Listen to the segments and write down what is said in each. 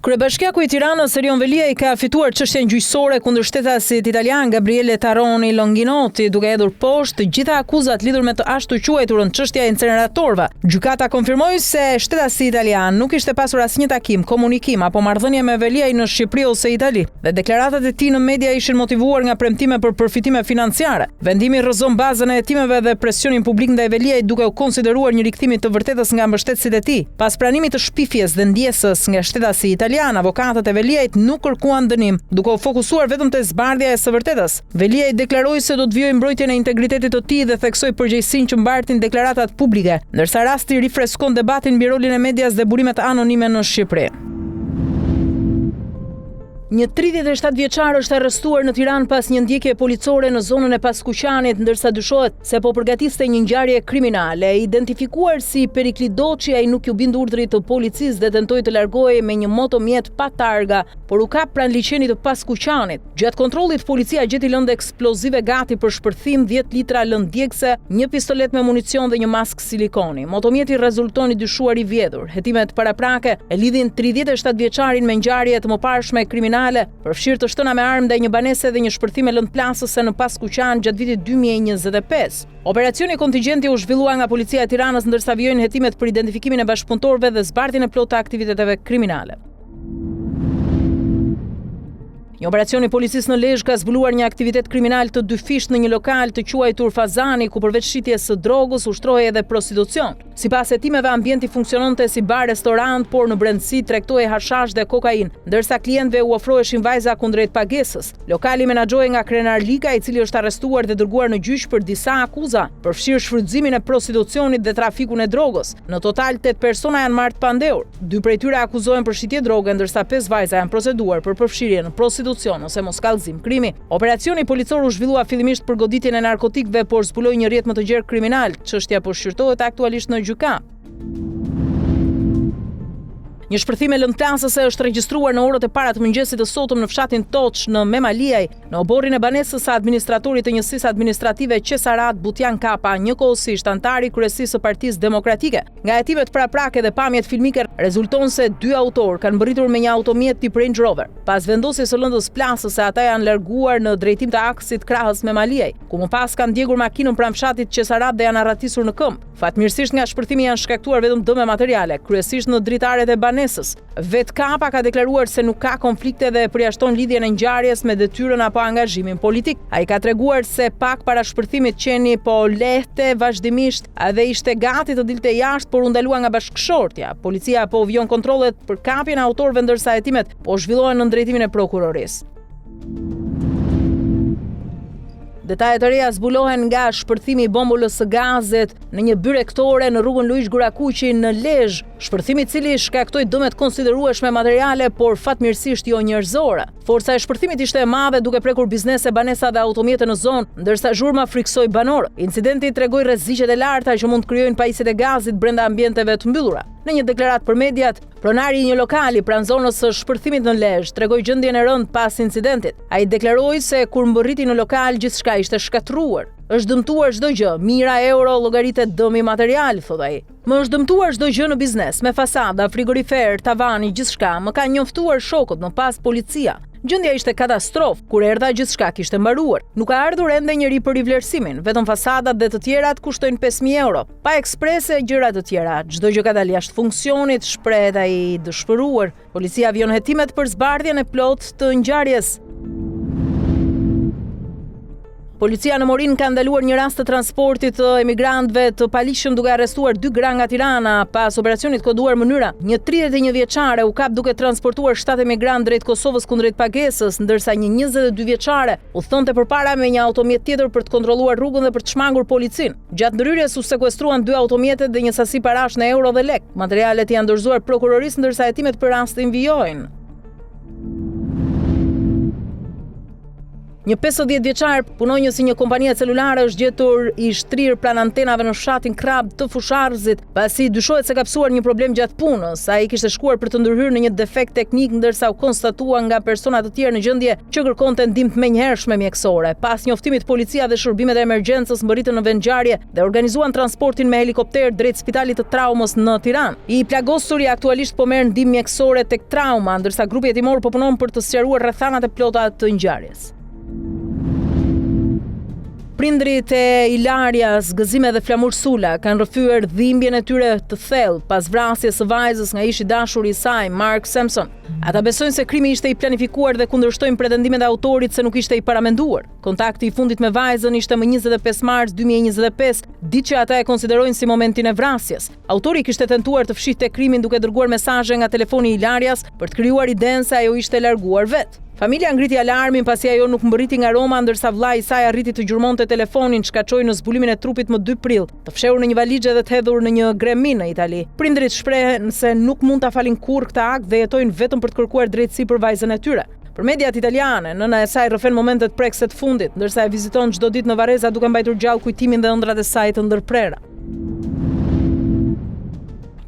Kryebashkiaku i Tiranës, Erion Veliaj ka fituar çështjen gjyqësore kundër shtetasit italian Gabriele Tarroni Longinotti, duke hedhur poshtë të gjitha akuzat lidhur me të ashtuquajturën çështja e inceneratorëve. Gjykata konfirmoi se shtetasi italian nuk kishte pasur asnjë takim, komunikim apo marrëdhënie me Veliajn në Shqipëri ose Itali dhe deklaratat e tij në media ishin motivuar nga premtime për përfitime financiare. Vendimi rrëzon bazën e hetimeve dhe presionin publik ndaj Veliajt duke u konsideruar një rikthim i të vërtetës nga mbështetësit e tij. Pas pranimit të shpifjes dhe ndjesës nga shtetasi italian, avokatët e Veliajt nuk kërkuan dënim, duke u fokusuar vetëm te zbardhja e së vërtetës. Veliaj deklaroi se do të vijojë mbrojtjen e integritetit të tij dhe theksoi përgjegjësinë që mbartin deklaratat publike, ndërsa rasti rifreskon debatin mbi rolin e medias dhe burimet anonime në Shqipëri. Një 37 vjeçar është arrestuar në Tiranë pas një ndjekje policore në zonën e Paskuqanit, ndërsa dyshohet se po përgatiste një ngjarje kriminale. Identifikuar si Perikli Doçi, ai nuk iu bind urdhrit të policisë dhe tentoi të largohej me një motomjet pa targa, por u kap pranë liqenit të Paskuqanit. Gjatë kontrollit, policia gjeti lëndë eksplozive gati për shpërthim, 10 litra lëndë djegëse, një pistoletë me municion dhe një maskë silikoni. Motomjeti rezulton i dyshuar i vjedhur. Hetimet paraprake e lidhin 37 vjeçarin me ngjarje të mëparshme kriminale, përfshirë të shtëna me armë ndaj një banese dhe një shpërthim me lëndë plasëse në Paskuqan gjatë vitit 2025. Operacioni Kontingjenti u zhvillua nga Policia e Tiranës ndërsa vijojnë hetimet për identifikimin e bashkëpunëtorëve dhe zbardhjen e plotë të aktiviteteve kriminale. Një operacion i policisë në Lezhë ka zbuluar një aktivitet kriminal të dyfishtë në një lokal të quajtur Fazani, ku përveç shitjes së drogës ushtrohej edhe prostitucion. Sipas hetimeve, ambienti funksiononte si bar restorant, por në brendësi tregtohej hashash dhe kokainë, ndërsa klientëve u ofroheshin vajza kundrejt pagesës. Lokali menaxhohej nga Krenar Lika, i cili është arrestuar dhe dërguar në gjyq për disa akuza, përfshirë shfrytëzimin e prostitucionit dhe trafikun e drogës. Në total, 8 persona janë marrë të pandehur. Dy prej tyre akuzohen për shitje droge, ndërsa pesë vajza janë proceduar për përfshirje në prostitucion ose moskallëzim krimi. Operacioni policor u zhvillua fillimisht për goditjen e narkotikëve, por zbuloi një rrjet më të gjerë kriminal. Çështja po shqyrtohet aktualisht në gjykatë. Një shpërthim me lëndë plasëse është regjistruar në orët e para të mëngjesit të sotëm në fshatin Toç në Memaliaj, në oborrin e banesës së administratorit të njësisë administrative Qesarat Butjan Kapa, njëkohësisht anëtar i kryesisë së Partisë Demokratike. Nga hetimet paraprake dhe pamjet filmike rezulton se dy autorë kanë mbërritur me një automjet tip Range Rover. Pas vendosjes së lëndës plasëse, ata janë larguar në drejtim të aksit Krahës Memaliaj, ku më pas kanë djegur makinën pranë fshatit Qesarat dhe janë arratisur në këmbë. Fatmirësisht nga shpërthimi janë shkaktuar vetëm dëme materiale, kryesisht në dritaret e banesës. Vetë Kapa ka deklaruar se nuk ka konflikte dhe e përjashton lidhjen e ngjarjes me detyrën apo angazhimin politik. Ai ka treguar se pak para shpërthimit qeni po lehte vazhdimisht dhe ishte gati të dilte jashtë, por u ndalua nga bashkëshortja. Policia po vijon kontrollet për kapjen e autorëve ndërsa hetimet po zhvillohen nën drejtimin e prokurorisë. Detaje të reja zbulohen nga shpërthimi i bombolës së gazit në një byrektore në rrugën Luigj Gurakuqi në Lezhë, shpërthim i cili shkaktoi dëme të konsiderueshme materiale, por fatmirësisht jo njerëzore. Forca e shpërthimit ishte e madhe duke prekur biznese, banesa dhe automjete në zonë, ndërsa zhurma frikësoi banorët. Incidenti tregoi rreziqet e larta që mund të krijojnë pajisjet e gazit brenda ambienteve të mbyllura. Në një deklaratë për mediat, Pronari i një lokali pranë zonës së shpërthimit në Lezhë tregoi gjendjen e rëndë pas incidentit. Ai deklaroi se kur mbërriti në lokal gjithçka ishte shkatërruar. Është dëmtuar çdo gjë, mijëra euro llogaritet dëmi material, thotë ai. Më është dëmtuar çdo gjë në biznes, me fasada, frigorifer, tavani, gjithçka. Më kanë njoftuar shokët, më pas policia. Gjendja ishte katastrofë, kur erdha gjithçka kishte mbaruar. Nuk ka ardhur ende njeri për rivlerësimin, vetëm fasadat dhe të tjerat kushtojnë 5000 euro. Pa eksprese e gjëra të tjera, çdo gjë ka dalë jashtë funksionit, shprehet ai i dëshpëruar. Policia vijon hetimet për zbardhjen e plotë të ngjarjes. Policia në Morinë ka ndaluar një rast të transportit të emigrantëve të paligjshëm duke arrestuar dy gra nga Tirana pas operacionit koduar Mënyra. Një 31 vjeçare u kap duke transportuar 7 emigrantë drejt Kosovës kundrejt pagesës, ndërsa një 22 vjeçare udhëtonte përpara me një automjet tjetër për të kontrolluar rrugën dhe për të shmangur policinë. Gjatë ndërhyrjes u sekuestruan dy automjetet dhe një sasi parash në euro dhe lekë. Materialet i janë dorëzuar prokurorisë ndërsa hetimet për rastin vijojnë. Një 50 vjeçar, punonjës i një kompanie celulare është gjetur i shtrirë pranë antenave në fshatin Krrabë të Fushë-Arrëzit, pasi dyshohet se ka pësuar një problem gjatë punës. Ai kishte shkuar për të ndërhyrë në një defekt teknik ndërsa u konstatua nga persona të tjerë në gjendje që kërkonte ndihmë të menjëhershme mjekësore. Pas njoftimit, policia dhe shërbimet e emergjencës mbërritën në vendngjarje dhe organizuan transportin me helikopter drejt spitalit të Traumës në Tiranë. I plagosuri aktualisht po merr ndihmë mjekësore tek Trauma, ndërsa grupi hetimor po punon për të sqaruar rrethanat e plota të ngjarjes. Prindërit e Ilarias, Gëzime dhe Flamur Sula kanë rrëfyer dhimbjen e tyre të thellë pas vrasjes së vajzës nga ish i dashuri i saj, Mark Sampson. Ata besojnë se krimi ishte i planifikuar dhe kundërshtojnë pretendimet e autorit se nuk ishte i paramenduar. Kontakti i fundit me vajzën ishte më 25 mars 2025, ditë që ata e konsiderojnë si momentin e vrasjes. Autori kishte tentuar të fshihte krimin duke dërguar mesazhe nga telefoni i Ilarias për të krijuar idenë se ajo ishte larguar vetë. Familja ngriti alarmin pasi ajo nuk mbërriti nga Roma, ndërsa vëllai i saj arriti të gjurmonte telefonin, çka çoi në zbulimin e trupit më 2 prill, të fshehur në një valixhe dhe të hedhur në një greminë në Itali. Prindërit shprehen se nuk mund ta falin kurrë këtë akt dhe jetojnë vetëm për të kërkuar drejtësi për vajzën e tyre. Për mediat italiane, nëna e saj rrëfen momentet prekëse të fundit, ndërsa e viziton çdo ditë në varreza duke mbajtur gjallë kujtimin dhe ëndrrat e saj të ndërprera.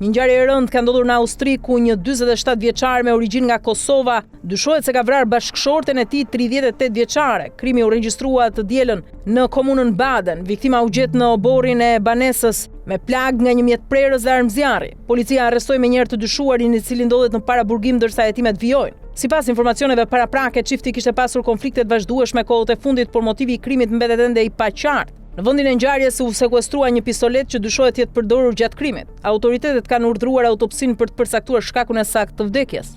Një ngjarje e rëndë ka ndodhur në Austri ku një 47 vjeçar me origjinë nga Kosova dyshohet se ka vrarë bashkëshorten e tij 38 vjeçare. Krimi u regjistrua të dielën në komunën Baden. Viktima u gjet në oborrin e banesës me plagë nga një mjet prerës dhe armë zjarri. Policia arrestoi menjëherë të dyshuarin i cili ndodhet në paraburgim ndërsa hetimet vijojnë. Sipas informacioneve paraprake, çifti kishte pasur konflikte të vazhdueshme kohët e fundit, por motivi i krimit mbetet ende i paqartë. Në vendin e ngjarjes u sekuestrua një pistoletë që dyshohet të jetë përdorur gjatë krimit. Autoritetet kanë urdhëruar autopsinë për të përcaktuar shkakun e saktë të vdekjes.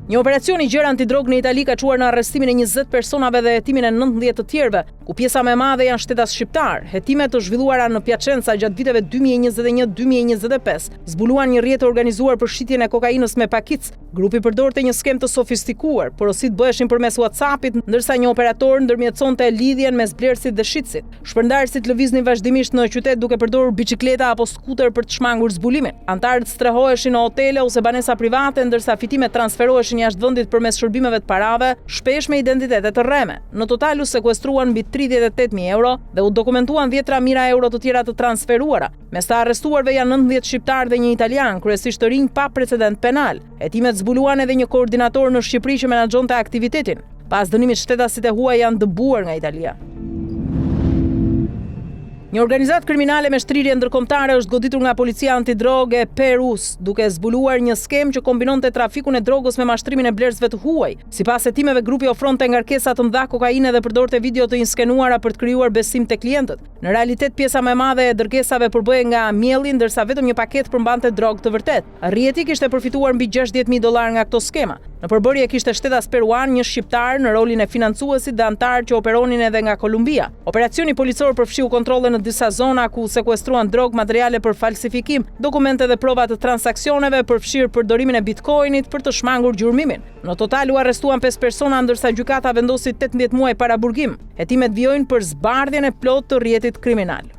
Një operacion i gjerë antidrogë në Itali ka çuar në arrestimin e 20 personave dhe hetimin e 19 të tjerëve, ku pjesa më e madhe janë shtetas shqiptarë. Hetimet të zhvilluara në Piacenza gjatë viteve 2021-2025 zbuluan një rrjet të organizuar për shitjen e kokainës me pakicë. Grupi përdorte një skemë të sofistikuar, porositë bëheshin përmes WhatsApp-it, ndërsa një operator ndërmjetësonte lidhjen mes blerësit dhe shitësit. Shpërndarësit lëviznin vazhdimisht në qytet duke përdorur biçikleta apo skuter për të shmangur zbulimin. Anëtarët strehoheshin në hotele ose banesa private, ndërsa fitimet transferoheshin jashtë vendit përmes shërbimeve të parave, shpesh me identitete të rreme. Në total u sekuestruan mbi 38.000 euro dhe u dokumentuan dhjetëra mijëra euro të tjera të transferuara. Mes të arrestuarve janë 19 shqiptarë dhe një italian, kryesisht të rinj pa precedent penal. Hetimet zbuluan edhe një koordinator në Shqipëri që menaxhonte aktivitetin. Pas dënimit shtetasit e huaj janë dëbuar nga Italia. Një organizatë kriminale me shtrirje ndërkombëtare është goditur nga policia antidrogë e Perus, duke zbuluar një skemë që kombinonte trafikun e drogës me mashtrimin e blerësve të huaj. Sipas hetimeve, grupi ofronte ngarkesa të mëdha kokaine dhe përdorte video të inskenuara për të krijuar besim te klientët. Në realitet, pjesa më e madhe e dërgesave përbëhej nga mielli, ndërsa vetëm një paketë përmbante drogë të vërtetë. Rrjeti kishte përfituar mbi 60.000 dollarë nga këto skema. Në përbërje kishte shtetas peruanë, një shqiptar në rolin e financuesit dhe anëtarë që operonin edhe nga Kolumbia. Operacioni policor përfshiu kontrolle në disa zona ku u sekuestruan drogë, materiale për falsifikim, dokumente dhe prova të transaksioneve, përfshirë përdorimin e bitcoinit për të shmangur gjurmimin. Në total u arrestuan 5 persona, ndërsa gjykata vendosi 18 muaj paraburgim. Hetimet vijojnë për zbardhjen e plotë të rrjetit kriminal.